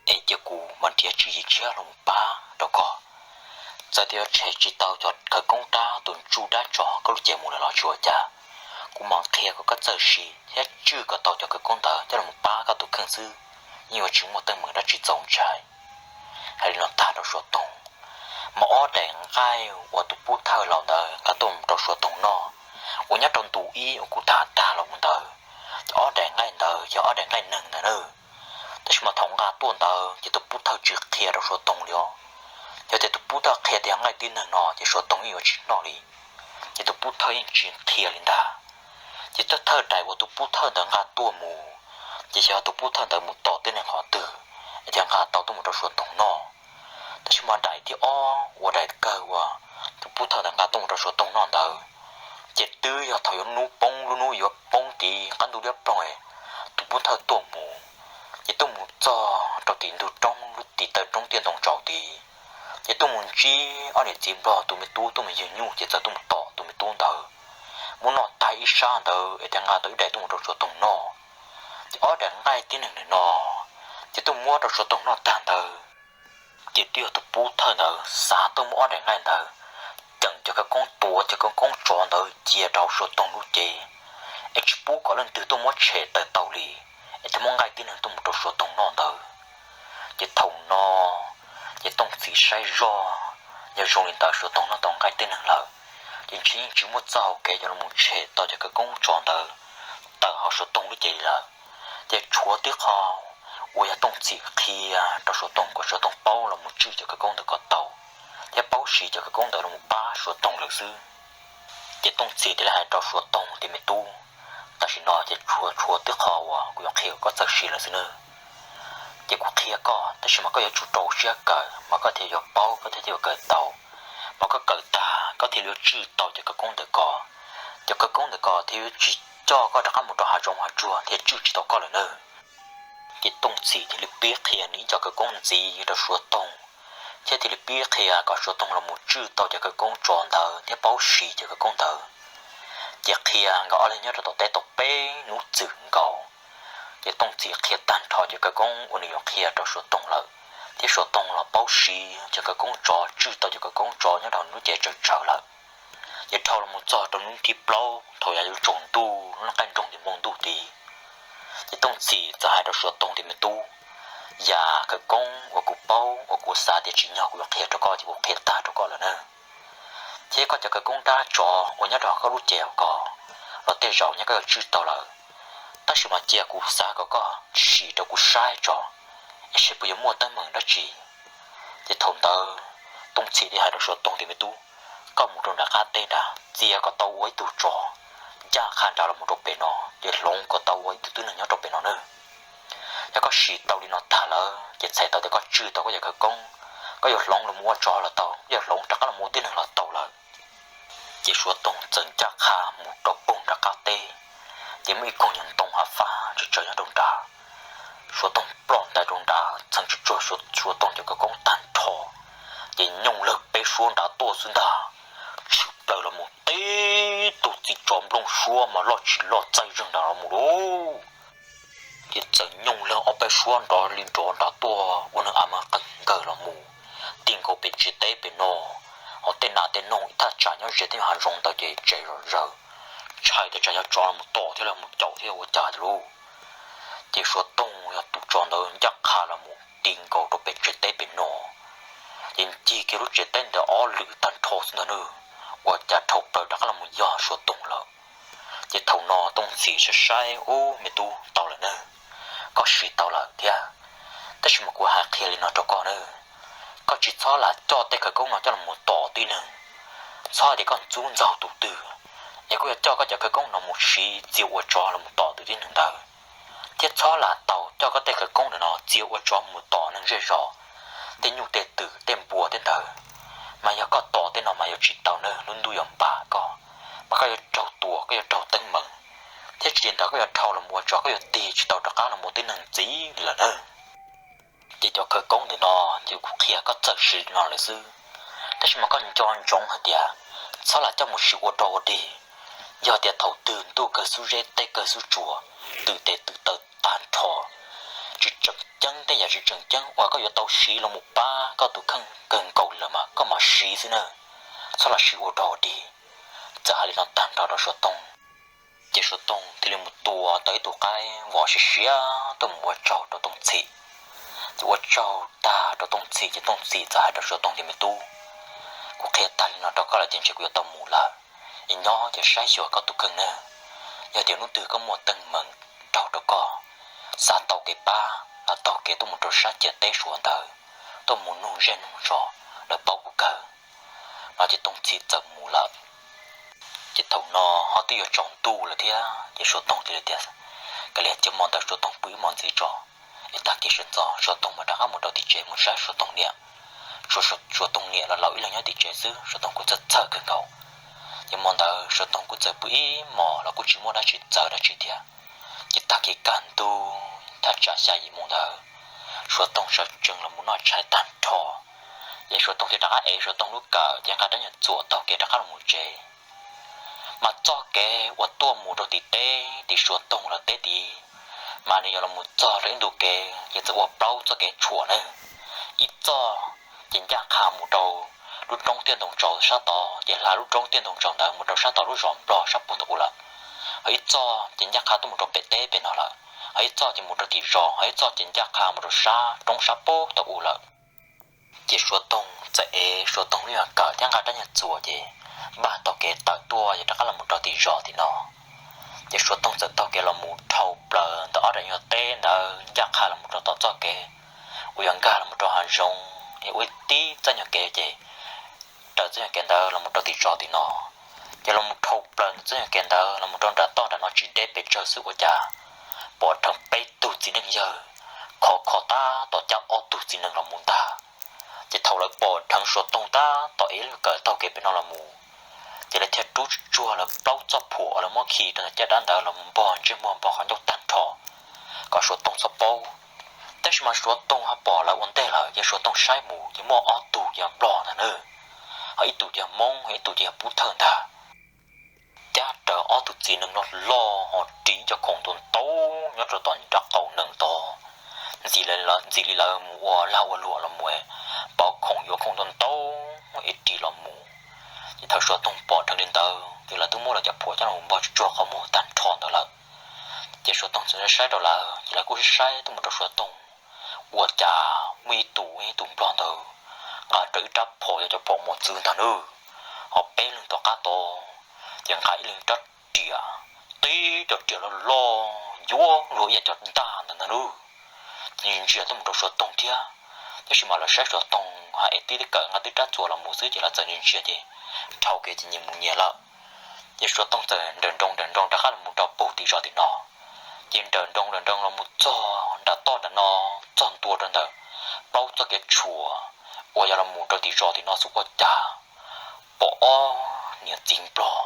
es cia kuv mam nrhiav tswv yim tshiab los pab rau koj. Txawm tias yuav tshem tsis tau cov khawv koob dab, tus ntsuj dab tsov koj lub cev mus lawm los tsis ua cas, kuv mam qhia kom koj txawj siv thiab tswj kom tau cov khawv koob ntawd coj los pab koj tus kheej xwb, yeej yuav tsis muaj teeb meem dab tsi txaus ntshai. Hais li no tag rau Suav Toog, mas ob daim nqaij uas tus pub thawj laus ntawd nqa tuaj rau Suav Toog noj, uas nyob rau ntu ib uas kuv tham tag los mus ntawd, ces ob daim nqaij ntawd yog ob daim nqaij neeg ntawd na. Tab sis mas thaum nqa tuaj ntawd ces tus pub thawj tsis qhia rau Suav Toog li os. Yog tias tus pub thawj qhia tias yog nqaij tib neeg no ces Suav Toog yeej yuav tsis noj li, ces tus pub thawj yeej tsis qhia li ntag. Ces thawj thawj daim uas tus pub thawj ntawd nqa tuaj mus, ces xyov tus pub thawj ntawd mus tos tib neeg qhov twg es thiaj nqa tau tuaj mus rau Suav Toog noj. Tab sis mas daim thib ob uas daim kawg uas tus pub thawj ntawd nqa tuaj mus rau Suav Toog noj ntawd, ces twb yog thaum yuav hnub poob, lub hnub yuav poob tid qab ntuj liab ploog, tus pub thawj tuaj mus, ces tuaj mus txog rau tim ntug roob, lub tim taw roob tiaj ntoo tsaus tid, ces tuaj mus ntsib ob niam txiv nplog tus me tub tuaj mus yug nyuj, ces txawm tuaj mus tom tus me tub ntawd, muab noj tag ib sab ntawd es thiaj nqa tau ib daim tuaj mus rau Suav Toog noj. Ces ob daim nqaij tib neeg no, ces tuaj muab rau Suav Toog noj tag ntawd, ces twb yog tus pub thawj ntawd xav tuaj muab ob daim nqaij ntawd ceem cov khawv koob, tuav cov khawv koob tsov ntawd cia rau Suav Toog lub cev, es tsis pub kom leej twg tuaj muab tshem tawm tau li, es thiaj muab nqaij tib neeg tuaj mus rau Suav Toog noj ntawd. Ces thaum no ces Tooj Txhim saib zoj, yog zoo li ntawd Suav Toog noj tau nqaij tib neeg lawm, ces ntshe yeej tsis muaj txoj hau kev yuav los mus tshem tau cov khawv koob tsov ntawd tawm hauv Suav Toog lub cev li lawm. Ces tshuav tib qho uas yog Tooj Txhim qhia rau Suav Toog kom Suav Toog paub los mus tswj cov khawv koob ntawd kom tau, thiab paub siv cov khawv koob ntawd los mus pab Suav Toog lawm xwb. Ces Tooj Txhim thiaj li hais rau Suav Toog tias, me tub, tam sim no ces tshuav, tshuav tib qho uas kuv yuav qhia kom koj txawj siv lawm xwb nawb. Ces kuv qhia koj, tab sis mas koj yuav tsum rau siab kawm mas koj thiaj yuav paub, koj thiaj yuav kawm tau. Mas koj kawm tag koj thiaj li yuav tswj tau cov khawv koob ntawm ko, cov khawv koob ntawm ko thiaj yuav tsis coj koj rov qab mus rau hav zoov hav tsuag thiaj tswj tsis tau koj lawm nawb. Ces Tooj Txhim thiaj li pib qhia nws ib co khawv koob ntxiv rau Suav Toog, thiab thiaj li pib qhia kom Suav Toog los mus tswj tau cov khawv koob tsov ntawd thiab paub siv cov khawv koob ntawd. Ces qhia nkawd ob leeg nyob rau tom teb tau peb hnub txwm nkaus. Ces Tooj Txhim qhia tag nrho cov khawv koob uas nws yuav qhia rau Suav Toog lawm, thiab Suav Toog los paub siv cov khawv koob tsov, tswj tau cov khawv koob tsov nyob rau lub cev tsawv tsawv lawm. Ces dhau los mus txog rau hnub thib plaub thaum yav yuav tsaus ntuj, lub qaij nroog tim npoo ntuj tid, ces Tooj Txhim txawm hais rau Suav Toog tias, me tub, yam khawv koob uas kuv paub uas kuv xav tias tsim nyog kuv yuav qhia rau koj ces kuv qhia tag rau koj lawm na. Thiab koj cov khawv koob dab tsov uas nyob rau koj lub cev ko los tej zaum nyaj koj yuav tswj tau lawm, tab sis mas cia kuv xav kom koj sim rau kuv saib tso, es saib puas yuav muaj teeb meem dab tsi. Ces thaum ntawd Tooj Txhim thiaj hais rau Suav Toog tias, me tub, koj mus rau nram qab teb nrad txia kom tau ua ib tug tsov ncaj qha nrad los mus rau pem no, ces hloov kom tau ua ib tug tib neeg nyob rau pem no nawb. Yog koj sim tau li no tag lawm ces txhais tau tias koj tswj tau koj cov khawv koob, koj yuav hloov los mus ua tsov los tau, yuav hloov rov qab los mus ua tib neeg los tau lawm. Ces Suav Toog txawm ncaj qha mus rau pem nram qab teb, ces muaj ib koog nyuag ntoo hav fab tsawv tsawv nyob rau nrad. Suav Toog ploj ntais rau nrad txheev tsuj tsuag Suav Toog cov khawv koob tag nrho, ces nyooj lawg peb suab nrad tuaj xwb ntag, tshwm plaws los mus tib tug txiv tsov nplooj suab mas loj tsis loj txaij zeeg nrad los mus lauj. Ces txawm nyooj lawg ob peb suab nrov li nrov nrad tuaj ua neeg a mas qeeg nkawg los mus, ti nkaus pem tsev teb pem no, hos tej nas tej noog ib thaj tsam nyob ze tej hav zoov ntawd ces tsem zom zaws, ntshai tias tsam yog tsov los mus tom thiab los mus caum thiab ua cas lauj. Ces Suav Toog yog tus tsov ntawd ncaj qha los mus ti nkaus rau pem tsev teb pem no, ces ncig kiag lub tsev teb ntawd ob lwm tag nrho xwb ntag nawb, ua cas dhau plaws rov qab los mus yog Suav Toog lawm. Ces thaum no Tooj Txhim saib saib, ub, me tub, tau lawm nawb, koj siv tau lawm thiab. Tab sis mas kuv hais qhia li no rau koj nawb, koj tsis txhob lam coj tej khawv koob no coj los tom tib neeg. Txhob hais tias koj ntxub ntxaug tus twg es koj yuav coj koj cov khawv koob no mus siv txia ua tsov los tom tus tib neeg ntawd. Thiab txhob lam tau coj koj tej khawv koob no txia ua tsov mus tom neeg zej zos, tej nyuj tej twm tej npua tej ntawd. Mas yog koj tom tej no mas yuav tsis tau nawb, lub ntuj yuav npam koj, mas koj yuav raug tua, koj yuav raug teeb meem, thiab tsis li ntawd koj yuav dhau los ua tsov, koj yuav tig tsis tau rov qab los ua tib neeg ntxiv li lawm nawb. Ces cov khawv koob ntawm no ces kuv qhia koj txawm siv li no lawm xwb, tab sis mas koj nco ntsoov hais tias txhob lam coj mus siv ua rog ua dig. Yog tias thaum twg ntuj kawg xub zeb, teb kawg xub tsuas, twm tes twm taw tag nrho, tsis tseem ceeb, tej yam tsis tseem ceeb uas koj yuav tau siv los mus pab koj tus kheej kawg nkaus lawm mas koj mam siv xwb nawb, txhob lam siv ua rog ua dig. Txawm hais li no tag nrho rau Suav Tooj, ces Suav Tooj thiaj li mus tua tau ib tug qaib vos siav siav tuaj mus ua tsaug rau Tooj Txhim. Ces ua tsaug tag rau Tooj Txhim ces Tooj Txhim txawm hais rau Suav Tooj tias, me tub, kuv qhia tag li no rau koj lawm ces ntshe kuv yuav tau mus lawm. Es nyob ces saib xyuas koj tus kheej nawb. Yog tias hnub twg koj muaj teeb meem raug rau koj, xav tau kev pab los taug kev tuaj mus rau sab ciam teb Suav ntawd, tuaj mus nug zej nug zos, lawv paub kuv kawg. No ces Tooj Txhim txawm mus lawm. Ces thaum no ho twb yuav tsaus ntuj lawm thiab ces Suav Tooj thiaj li tias, kav liam, cia hmo ntawd Suav Tooj pw ib hmos ntxiv tso, es tag kis sawv ntxov Suav Tooj mam rov qab mus rau tim tsev mus saib Suav Tooj niam. Suav, Suav Tooj niam los laus ib leeg nyob tim tsev xwb, Suav Tooj kuj txhawj txhawj kawg nkaus. Ces hmo ntawd Suav Tooj kuj txawm pw ib hmos los kuj tsis muaj dab tsi txawv dab tsi thiab. Ces tag kis kaj ntug thaj tsam xya yim moo ntawd, Suav Tooj sawv tsees los mus noj tshais tag nrho, ces Suav Tooj thiaj rov qab ev Suav Tooj lub kawm ces nqa rab nyuag txuas taug kev rov qab los mus tsev. Mas txoj kev uas tuaj mus rau tim teb, tim Suav Tooj lawv teb tid, mas nws yuav los mus txog rau ib ntu kev ces txawm ua plaub txoj kev tshuam nawb. Ib txoj ces ncaj qha mus rau lub roob Tiaj Ntoo Tsaus sab tod, ces hla lub roob Tiaj Ntoo Tsaus ntawd mus rau sab tod lub zos Nplog sab puag tod ua lawm. Ho ib txoj ces ncaj qha tuaj mus rau pem teb pem no lawm, ho ib txoj ces mus rau tim zos, ho ib txoj ces ncaj qha mus rau sab roob sab puag tod ua lawm. Ces Suav Tooj txawm ev Suav Tooj lub nyuag kawm thiab nqa rab nyuag txuas ces npaj taug kev tawm tuaj yog rov qab los mus rau tim zos tim no. Ces Suav Tooj txawm taug kev los mus dhau plaws ntawm ob daim nyuag teb ntawd ncaj qha los mus rau tom txoj kev uas yog nkag los mus rau hav zoov es ua ib tib txoj nyuag kev ces raws txoj nyuag kev ntawd los mus rau tim zos tim no. Ces los mus dhau plaws ntawm txoj nyuag kev ntawd los mus rau nram toj nram no tsis deb pes tsawg xwb ua cas pom dheev peb tug txiv neej yawg khov kho tab tom cab ob tug txiv neej los mus ntag. Ces thaum lawv pom dheev Suav Tooj tab tom ev lub kawm taug kev pem no los mus, ces lawv thiaj rub tsuag lawv plaub txoj phuam uas lawv muab khi rau ntawm caj dab ntawd los mus npog ntsej muag npog qhov ncauj tag nrho kom Suav Tooj txhob paub. Tab sis mas Suav Tooj ho pom lawv ua ntej lawm ces Suav Tooj saib mus ces muaj ob tug yog Nplog ntag nawb, ho ib tug yog Hmoob, ho ib tug yog Pub Thawj ntag. Cab raws ob tug txiv neej loj loj ho ris cov khoom ntau ntau nyob rau tom nrab qaum nees tod, ntxim li lawv mus ua lag ua luam los mus pauv khoom yuav khoom ntau ntau es ris los mus. Ces thaum Suav Tooj pom dheev li ntawd ces lawv twb muab lawv cov phuam coj los npog tsuag qhov muag tag nrho ntawd lawm. Ces Suav Tooj txawm saib rau lawv ces lawv kuj saib tuaj mus rau Suav Tooj, ua cas muaj ib tug, ib tug Nplog ntawd nqa rau ib rab phom yog cov phom mos txwv ntag nawb, ho peb leeg tom qab tod ces nqa ib leeg rab riam, tib cov riam loj loj yuav luag ib yam cov ntaj ntawd ntag nawb. Ces ntsia tuaj mus rau Suav Tooj thiab, tab sis mas lawv saib Suav Tooj ho ev tib lub kawm nqa tib rab txuas los mus xwb ces lawv txawm ntsia ntsia ces dhau kev ces nyias mus nyias lawm. Ces Suav Tooj txawm nrawm nroos nrawm nroos rov qab los mus rau puag tim zos tim no. Ces nrawm nroos nrawm nroos los mus txog nram toj nram no, txog ntua rau ntawm plaub txoj kev tshuam uas yog los mus rau tim zos tim no xwb ua cas pom ob niam txiv Nplog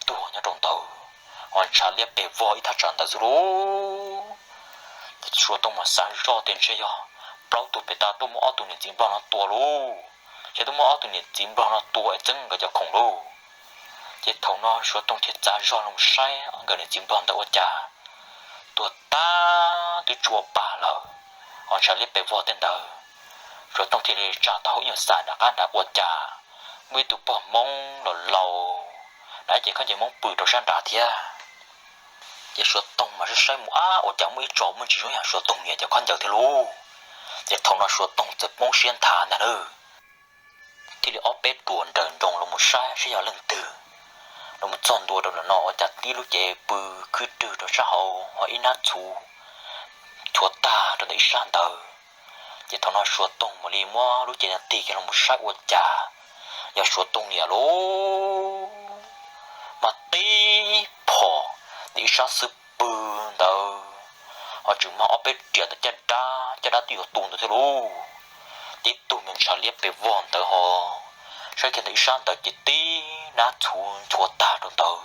tuag nyob rau ntawd, ho ntshav liab pes vog ib thaj tsam ntawd xwb lauj. Ces Suav Tooj mas xav zoj tias ntshe yog plaub tug pem tas tuaj muab ob tug niam txiv Nplog no tua lauj, ces tuaj muab ob tug niam txiv Nplog no tua es txeeb nkawd cov khoom lauj. Ces thaum no Suav Tooj thiaj txav zog los saib nkawd niam txiv Nplog ntawd ua cas tuag tag twb tsis ua pa lawm, ho ntshav liab pes vog tej ntawd. Suav Tooj thiaj li tsa taub hau ib nyuag xam nram qab nrad ua cas muaj ib tug pog Hmoob laus laus na, ces khaub ncaws Hmoob pw rau sab nrad thiab. Ces Suav Tooj mas saib saib mus, ab, ua cas muaj ib tso muaj ntsis zoo yam Suav Tooj niam cov khaub ncaws thiab lauj. Ces thaum no Suav Tooj txawm poob siab nthav ntag nawb, thiaj li ob peb ruam nrawm nroos los mus saib saib yog leej twg. Los mus txog ntua rau ntawm no ua cas tib lub cev pw khwb rwg rau sab hauv ho ib hnab txhuv chuav tag rau ntawm ib sab ntawd. Ces thaum no Suav Toog mam li muab lub cev no tig kiag los mus saib ua cas yog Suav Toog niam lauj, mas tib phom ntawm ib sab xub pwg ntawd ho tseem mag ob peb riam ntawm caj dab, caj dab twb yuav tu ntawd thiab lauj. Tib tug me ntshav liab pes vog ntawd ho saib kiag ntawm ib sab ntawd ces tib hnab txhuv chuav tag rau ntawd.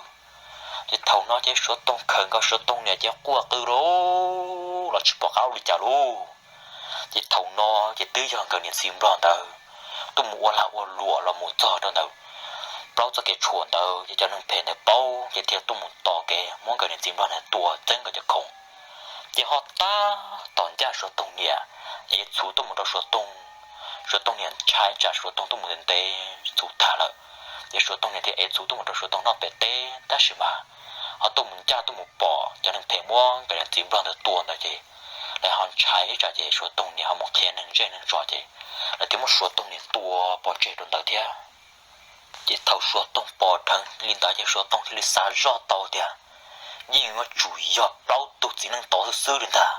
Ces thaum no ces Suav Toog khawm nkaus Suav Toog niam ces quaj qw lauj, los tsis pom qab ua li cas lauj. Ces thaum no ces twb yog nkawd niam txiv nplog ntawd tuaj mus ua lag ua luam los mus txog rau ntawm plaub txoj kev tshuam ntawd, ces cov neeg phem ntawd paub ces thiaj tuaj mus tos kev muab nkawd niam txiv nplog ntawd tua txeeb nkawd cov khoom. Ces ho tab tom ncaj Suav Toog niam ev txhuv tuaj mus rau Suav Toog. Suav Toog niam ntshai tsam Suav Toog tuaj mus ntev txhuv tag lawm, ces Suav Toog niam thiaj ev txhuv tuaj mus rau Suav Toog noj pem teb, tab sis mas ho tuaj mus ncaj tuaj mus pom cov neeg phem muab nkawd niam txiv nplog ntawd tua ntawd ces lawv ho ntshai tsam ces Suav Toog niam ho mus qhia neeg zej neeg zos ces lawv thiaj muab Suav Toog niam tua pov tseg rau ntawd thiab. Ces thaum Suav Toog pom dheev li ntawd ces Suav Toog thiaj li xav zoj tau tias yeej yuav tsum yog plaub tug txiv neej tod xwb xwb li ntag.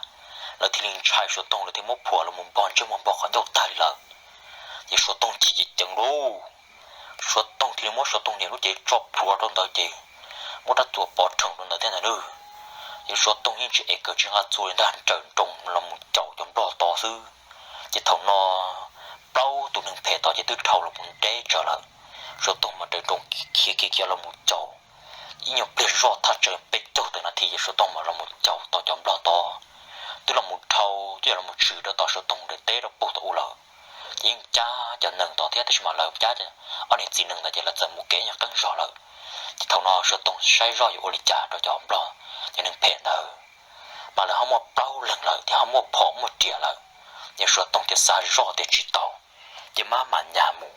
Lawv thiaj li ntshai Suav Toog, lawv thiaj muab phuam los mus npog ntsej muag npog qhov ncauj tag li lawm. Ces Suav Toog chim ceev ceev lauj, Suav Toog thiaj li muab Suav Toog niam lub cev tso plhuav rau ntawd ces muab rab txuas pov rhees rau ntawd thiab ntag nawb. Ces Suav Toog yeej tsis ev kawm tsis nqa txuas li ntag, nrawm nroos los mus caum cov nplog tod xwb. Ces thaum no plaub tus neeg phem tod ces twb dhau los mus deb tsawv lawm. Suav Toog mas nrawm nroos khiav khiav khiav los mus caum. Ib nyuag pliag zoj thaj tsam peb caug tawm nas this ces Suav Toog mas los mus caum tau cov nplog tod. Twb los mus dhau twb yog los mus tshwm rau tom Suav Toog daim teb rau puag tom u lawm. Ces yeej cab cov nees tod thiab tab sis mas lawv cab ob niag txiv nees ntawd ces lawv txawm mus kev nyuag qeeb zog lawm. Ces thaum no Suav Toog saib zoj yuav ua li cas rau cov nplog, cov neeg phem ntawd, mas lawv ho muaj plaub leeg lawm thiab ho muaj phom muaj riam lawm. Ces Suav Toog thiaj xav zoj tias tsis tau, ces maj mam nyas mus,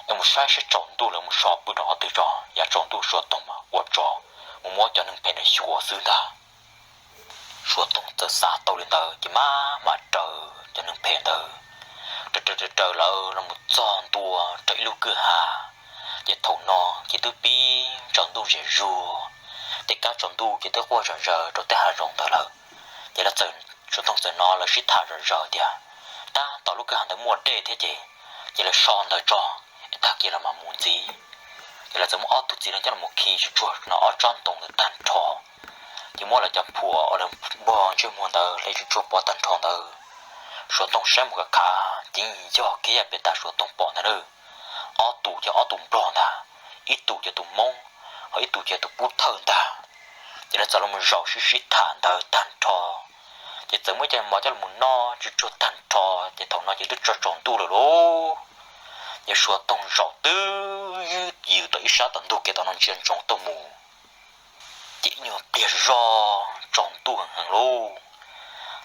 es mus saib saib tsaus ntuj lawv mus so pw rau qhov twg tso, yav tsaus ntuj Suav Toog mas ua tso mus muab cov neeg phem ntawd xyuas xwb ntag. Suav Toog txawm xav tau li ntawd ces maj mam raws cov neeg phem ntawd raws raws raws lawv los mus txog ntua rau ib lub kwj ha. Ces thaum no ces twb pib tsaus ntuj zem zuag, tej kab tsaus ntuj ces twb quaj zom zaws rau tej hav zoov ntawd lawm. Ces lawv txawm, Suav Toog txawm hnov lawv sib tham zom zaws tias tab tom lub kwj ha ntawd muaj dej thiab ces, ces lawv so ntawd tso es tag kis los mam mus ntxiv. Ces lawv txawm muab ob tug txiv neej coj los khi tsuag tsuag no ob tsob ntoo ntawd tag nrho, ces muab lawv cov phuam uas lawv npog ntsej muag ntawd hle tsuag tsuag pov tag nrho ntawd. Suav Toog saib mus khav khav ces yog kiag yam pem tas Suav Toog pom ntag na. Ob tug ces ob tug nplog ntag, ib tug ces tus Hmoob, ho ib tug ces tus Pub Thawj ntag. Ces lawv txawm los mus zaum sib sib tham ntawd tag nrho, ces txawm muab cov mov coj los noj tsuag tsuag tag nrho, ces thaum no ces twb tsaus tsaus ntuj lawm lauj. Ces Suav Toog zaum twb ywm tau ib sab tom ntug kev tom no ntsia ntsoov tuaj mus, ces ib nyuag pliag zog tsaus ntuj heev lauj.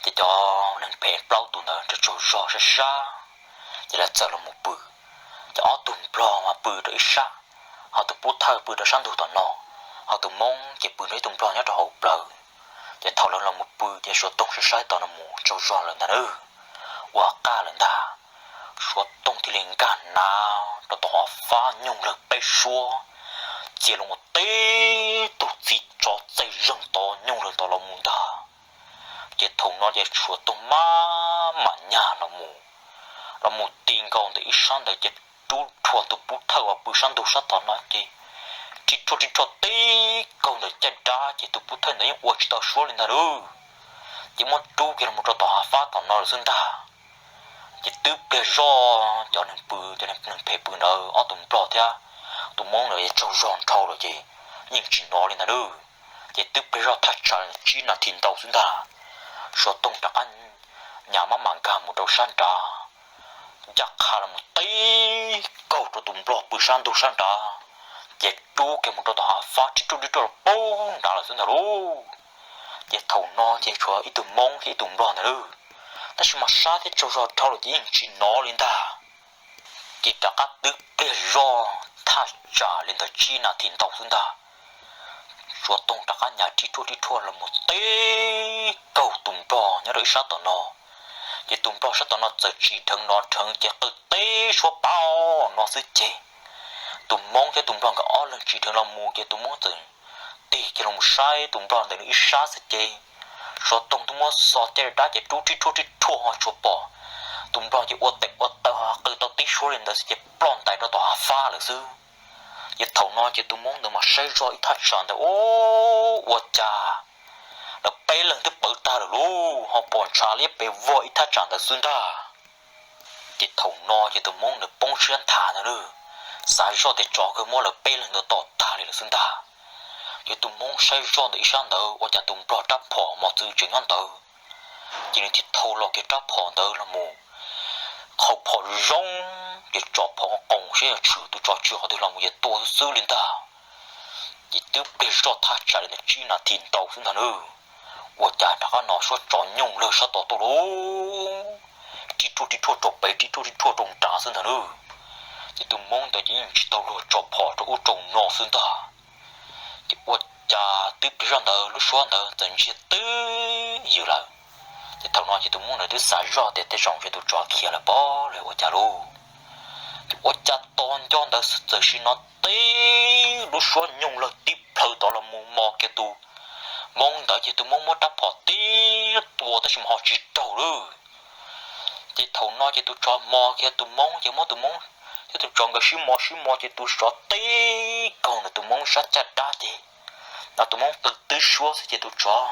Ces cov neeg phem plaub tus ntawd tsaug zog sab sab, ces lawv txawm los mus pw. Ces ob tug nplog mas pw rau ib sab, ho tus Pub Thawj pw rau sab ntug tom no, ho tus Hmoob ces pw nrog ib tug nplog nyob rau hauv plawv. Ces thaum lawv los mus pw ces Suav Toog saib saib tom no mus tsaug zog lawm ntag na, ua qaj lawm ntag. Suav Toog thiaj li nkag hnav rau tom hav fab nyooj lawg peb suab, txia los ua tib tug txiv tsov txaij zeeg tod nyooj lawg tod los mus ntag. Ces thaum no ces Suav Toog maj mam nyag los mus, los mus ti nkaus ntawm ib sab ntawd ces rub rhuaj tus Pub Thawj uas pw sab ntug sab tom no ces ri rhuaj ri rhuaj tib kaug ntawm caj dab ces tus Pub Thawj ntawd yeej ua tsis tau suab li ntag lauj. Ces muab rub kiag los rau tom hav fab tom no lawm xwb ntag. Ces twb pliag zoj cov neeg pw, cov neeg phem pw ntawd ob tug nplog thiab tus Hmoob ntawd tsaug zog nrhau lawm ces yeej tsis hnov li ntag lauj. Ces twb pliag zoj thaj tsam tsib nas this ntau xwb ntag, Suav Toog rov qab nyas maj mam nkag mus rau sab nrad, ncaj qha los mus tib kaug rau tus nplog pw sab ntug sab nrad, ces rub kiag mus rau tom hav fab ri rhuaj ri rhuaj los poob nrad lawm xwb ntag lauj. Ces thaum no ces tshuav ib tug Hmoob thiab ib tug nplog ntag lauj, tab sis mas sab thiab tsaug zog dhau lawm ces yeej tsis hnov li ntag. Ces rov qab twb pliag zoj thaj tsam li ntawm tsib nas this ntau xwb ntag, Suav Toog rov qab nyas rib rhuaj rib rhuaj los mus tib kaug tus nplog nyob rau ib sab tom no. Ces tus nplog sab tom no txawm tsim dheev no dheev ces qw teb suab pab no xwb ces tus tus Hmoob thiab tus Nplog nkawd ob leeg tsim dheev los mus ces tus Hmoob txawm tig kiag los saib tus Nplog ntawm nws ib sab xwb ces Suav Toog twb muab xov caij dab ces rub rib rhuaj rib rhuaj ho tsuas pom tus Nplog ces ua tes ua taw ho qw tau tib suab li ntawd xwb ces ploj ntais rau tom hav fab lawm xwb. Ces thaum no ces tus Hmoob ntawd mas saib zoj ib thaj tsam ntawd, ub, ua cas lawv peb leeg twb pawv tag lawm lauj, ho pom ntshav liab pes vog ib thaj tsam ntawd xwb ntag. Ces thaum no ces tus Hmoob ntawd poob siab nthav ntag lauj, xav zoj tias tsov kawg muab lawv peb leeg ntawd tom tag li lawm xwb ntag. Ces tus Hmoob saib zoj ntawm ib sab ntawd ua cas tus Nplog rab phom mos txwv tseem nyob ntawd. Ces nws thiaj thau los kiag rab phom ntawd los mus qhau phom zoo, ces tso phom qoos saib yog tshwm tus tsov tsw qhov twg los mus ces tua xwb xwb li ntag. Ces twb pliag zoj thaj tsam li ntawm tsib nas this ntau xwb ntag nawb, ua cas rov qab hnov suab tsov nyooj lawg sab tod tuaj lauj, rib rhuaj rib rhuaj rau pem rib rhuaj rib rhuaj rau nrad xwb ntag nawb. Ces tus Hmoob ntawd ces yeej tsis tau luag tso phom rau ub rau no xwb ntag. Ces ua cas twb pliag zoj ntawd lub suab ntawd txawm ntsiag twb ywm lawm. Ces thaum no ces tus Hmoob ntawd twb xav zoj tias tej zaum ntshe tus tsov khiav lawm pob los ua cas lauj. Ces ua cas tos nco ntawd txawm sim hnov tib lub suab nyooj lawg tib plhaw tod los mus mos kiag tus Hmoob ntawd ces tus Hmoob muab rab phom tib tua tab sis mas ho tsis raug lawm. Ces thaum no ces tus tsov mos kiag tus Hmoob ces muab tus Hmoob thiab tus tsov nkawd sib mos sib mos ces tus tsov tib kaug ntawm tus Hmoob sab caj dab ces tus Hmoob qw twb suab xwb ces tus tsov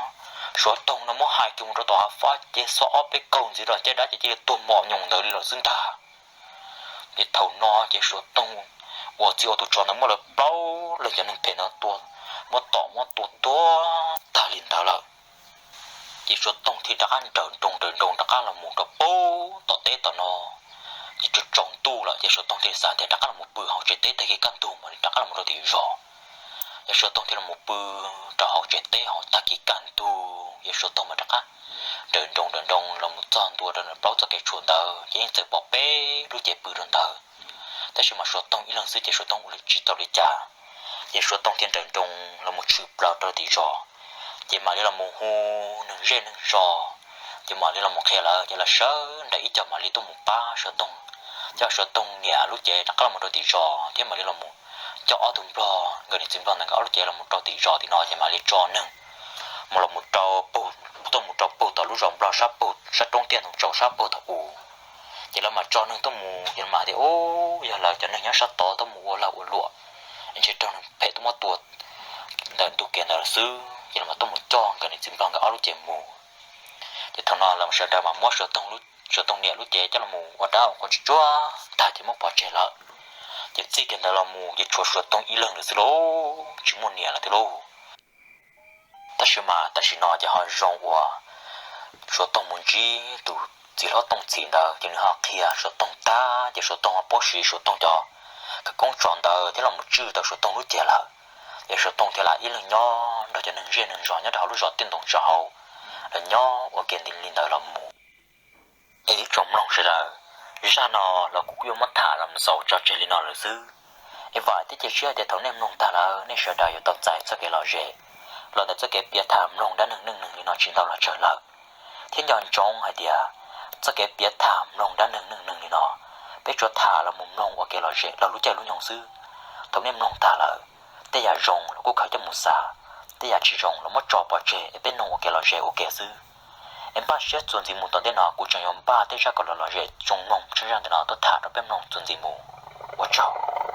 Suav Toog no muab hais kiag mus rau tom hav fab ces xob ob peb kaug ntxiv rau caj dab ces cia li tuag mos nyoos ntawd li lawm xwb ntag. Ces thaum no ces Suav Toog uas txiv ua tus tsov ntawd muab lawv plaub leeg cov neeg phem ntawd tua, muab tom muab tua tuag tag li ntawd lawm. Ces Suav Toog thiaj rov qab nrawm nroos nrawm nroos rov qab los mus rau pem tom teb tom no. Ces tsaus ntuj lawm ces Suav Toog thiaj xav tias rov qab los mus pw hauv tsev teb tag kis kaj ntug mam li rov qab los rau tim zos. Ces Suav Toog thiaj los mus pw rau hauv tsev teb hauv tag kis kaj ntug ces Suav Toog mas rov qab nrawm nroos nrawm nroos los mus txog ntua rau plaub txoj kev tshuam ntawd ces yeej txawm pom peb lub cev pw rau ntawd. Tab sis mas Suav Toog ib leeg xwb ces Suav Toog ua tsis tau li cas. Ces Suav Toog thiaj nrawm nroos los mus tshwm plaws rau tim zos. Ces mam li los mus hu neeg zej neeg zos, ces mam li los mus qhia lawv ces lawv sawv nraim ib co mam li tuaj mus pab Suav Toog, coj Suav Toog niam lub cev rov qab los rau tim zos thiab mam li los mus coj ob tug Nplog nkawd niam txiv Nplog ntawd nkawd ob lub cev los mus rau tim zos tim no ces mam li tso neeg mus los mus rau, tuaj mus rau puag tom lub zos Nplog sab puag sab roob tiaj ntoo tsaus sab puag tom u. Ces lawv mam tso neeg tuaj mus ces lawv mam tias, ub, yog lawv cov neeg nyob sab tod tuaj mus ua lag ua luam, ntshe raug neeg phem tuaj muab tua ntawm ntug kev ntawd lawm xwb ces lawv mam tuaj mus coj nkawd niam txiv Nplog nkawd ob lub cev mus. Ces thaum no lawv sawv daws mas muab Suav Toog niam lub cev coj los mus ua dab ua qhua tsuag tsuag tag ces muab pov tseg lawm. Ces txij kiag ntawd los mus ces tshuav Suav Toog ib leeg lawm xwb lauj, tsis muaj niam lawm thiab lauj. Tab sis mas tam sim no ces ho zoo uas Suav Toog mus ntsib tus txiv hlob Tooj Txhim ntawd ces nws ho qhia Suav Toog tag ces Suav Toog ho paub siv Suav Toog cov khawv koob tsov ntawd thiab los mus tswj tau Suav Toog lub cev lawm. Ces Suav Toog thiaj li ib leeg nyob nrog cov neeg zej neeg zos nyob rau hauv lub zos tiaj ntoo tsaus hauv, los nyob ua ke li ntawd los mus. Es ib tsoom mloog sawv daws, zaj no los kuv kuj yuav muab tham los xaus tso tseg li no lawm xwb. Es vam thiab cia siab tias thaum nej mloog tag lawm nej sawv daws yuav tau txais txoj kev lom zem los ntawm txoj kev piav tham mloog dab neeg neej neeg li no tsis ntau los tsawg lawm. Thiab nco ntsoov hais tias txoj kev piav tham mloog dab neeg neej neeg li no, peb tsuas tham los mus mloog ua kev lom zem los lub caij lub nyoog xwb. Thaum nej mloog tag lawm, tej yam zoo los kuj khaws coj mus xav, tej yam tsis zoo los muab tso pov tseg es peb mloog ua kev lom zem ua ke xwb. Es npaj siab txuas ntxiv mus tom ntej no kuv tseem yuav npaj tej zaj kom lom zem zoo mloog tshaj zaj ntawm no tuaj tham rau peb mloog txuas ntxiv mus. Ua tsaug.